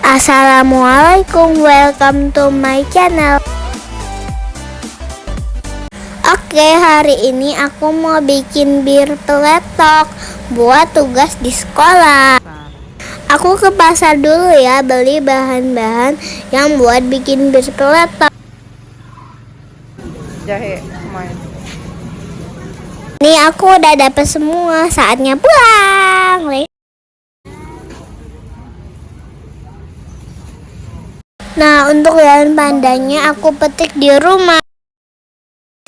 Assalamualaikum, welcome to my channel. Oke, hari ini aku mau bikin bir peletok buat tugas di sekolah. Aku ke pasar dulu ya, beli bahan-bahan yang buat bikin bir peletok. Jahe main. Nih aku udah dapet semua, saatnya pulang. Nah, untuk daun pandannya aku petik di rumah.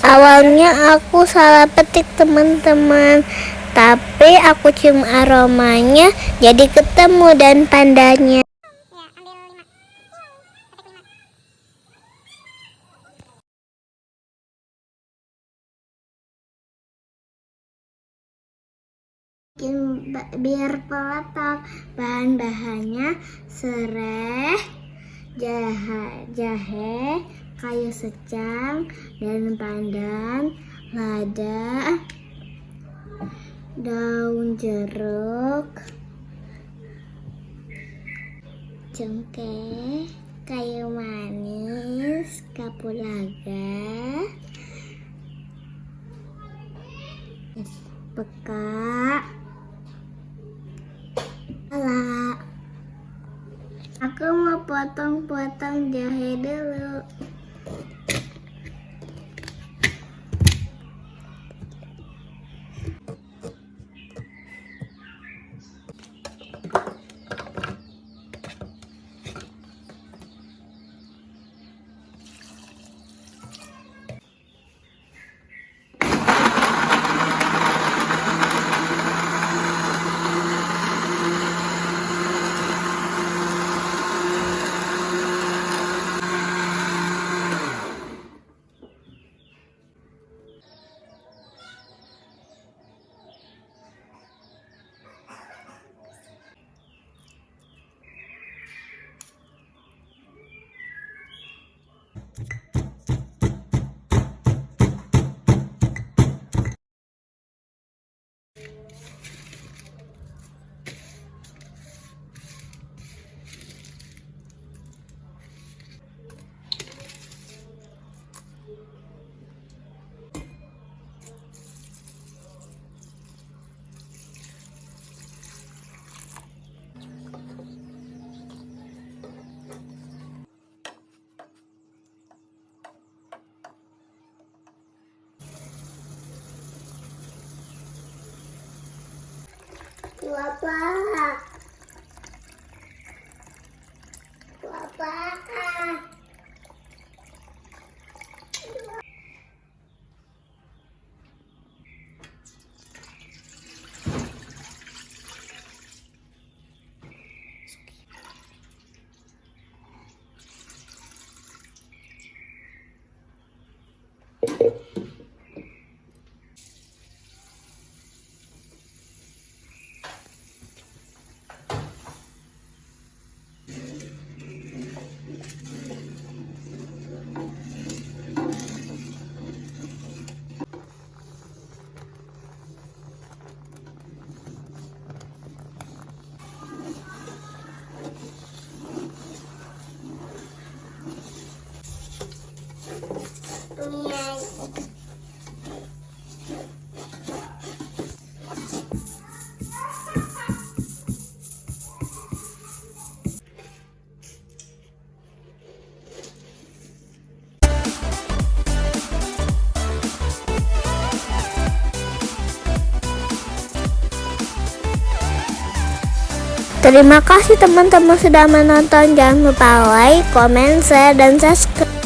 Awalnya aku salah petik teman-teman, tapi aku cium aromanya jadi ketemu daun pandannya. Bikin bir peletok, bahan-bahannya serai, jahe, kayu secang, daun pandan, lada, daun jeruk, cengkeh, kayu manis, kapulaga, peka, lala. Aku mau potong-potong jahe dulu. Bapak. Terima kasih teman-teman sudah menonton. Jangan lupa like, comment, share, dan subscribe.